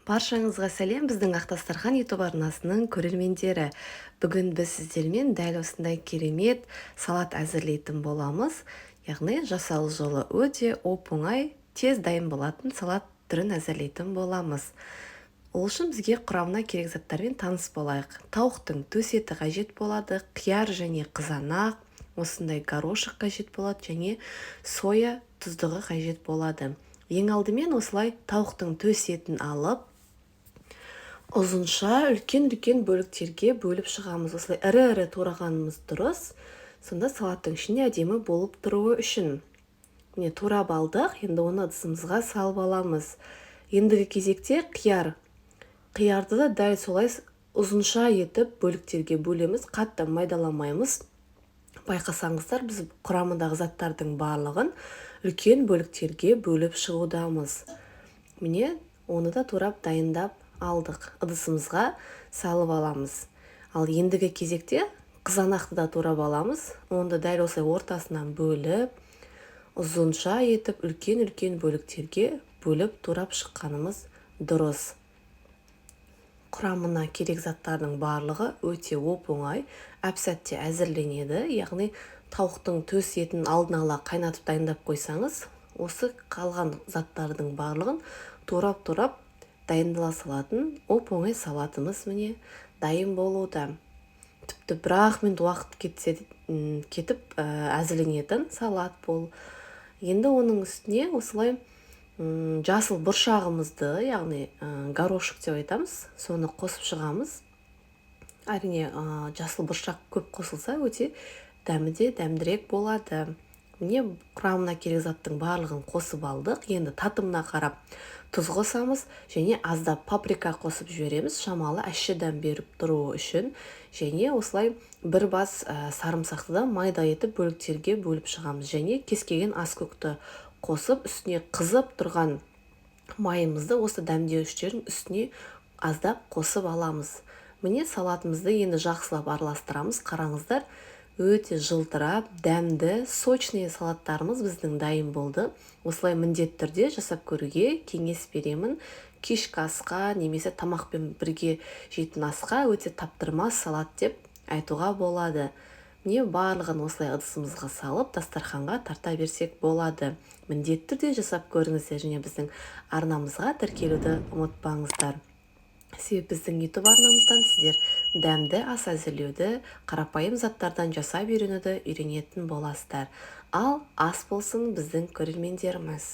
Баршаңызға сәлем, біздің Ақ дастархан YouTube арнасының көрермендері. Бүгін біз сіздермен дәл осындай керемет салат әзірлейтін боламыз. Яғни жасалу жолы өте оп-оңай, тез дайын болатын салат түрін әзірлейтін боламыз. Ол үшін бізге құрамына керек заттармен таныс болайық. Тауықтың төс еті қажет болады, қияр және қызанақ, осындай горошек қажет болады және соя тұздығы қажет болады. Ең алдымен осылай тауықтың төс етін алып, ұзынша үлкен-үлкен бөліктерге бөліп шығамыз. Осылай ірі-ірі турағанымыз дұрыс, сонда салаттың ішінде әдемі болып тұруы үшін. Міне, турап алдық, енді оны ыдысымызға салып аламыз. Ендігі кезекте қияр. Қиярды да дәл солай ұзынша етіп бөліктерге бөлеміз, қатты майдаламаймыз. Байқасаңыздар, біз құрамындағы заттардың барлығын үлкен бөліктерге бөліп шығудамыз. Міне, оны да турап дайындап алдық, ыдысымызға салып аламыз. Ал ендігі кезекте қызанақты да турап аламыз. Оны да дәл осылай ортасынан бөліп, ұзынша етіп үлкен-үлкен бөліктерге бөліп турап шыққанымыз дұрыс. Құрамына керек заттардың барлығы өте оп-оңай, әп-сәтте әзірленеді. Яғни тауықтың төс етін алдын ала қайнатып дайындап қойсаңыз, осы қалған заттардың барлығын турап-турап дайындала салатын оп-оңай салатымыз міне дайын болуда. Тіпті бір-ақ минут уақыт кетсе кетіп әзірленетін салат бұл. Енді оның үстіне осылай жасыл бұршағымызды, яғни горошек деп айтамыз, соны қосып шығамыз. Әрине, жасыл бұршақ көп қосылса, өте дәмі де дәмдірек болады. Міне, құрамына керек заттың барлығын қосып алдық. Енді татымына қарап тұз қосамыз және аздап паприка қосып жібереміз, шамалы ащы дәм беріп тұруы үшін. Және осылай бір бас сарымсақты да майда етіп бөліктерге бөліп шығамыз және кез келген аскөкті қосып, үстіне қызып тұрған майымызды осы дәмдеуіштердің үстіне аздап қосып аламыз. Міне, салатымызды енді жақсылап араластырамыз. Қараңыздар, өте жылтырап, дәмді, сочный салаттарымыз біздің дайын болды. Осылай міндетті түрде жасап көруге кеңес беремін. Кешкі асқа немесе тамақпен бірге жейтін асқа өте таптырмас салат деп айтуға болады. Міне, барлығын осылай ыдысымызға салып, дастарханға тарта берсек болады. Міндетті түрде жасап көріңіздер және біздің арнамызға тіркелуді ұмытпаңыздар. Себебі біздің YouTube арнамыздан сіздер дәмді ас әзірлеуді, қарапайым заттардан жасап үйренуді үйренетін боласыздар. Ал ас болсын, біздің көрермендеріміз!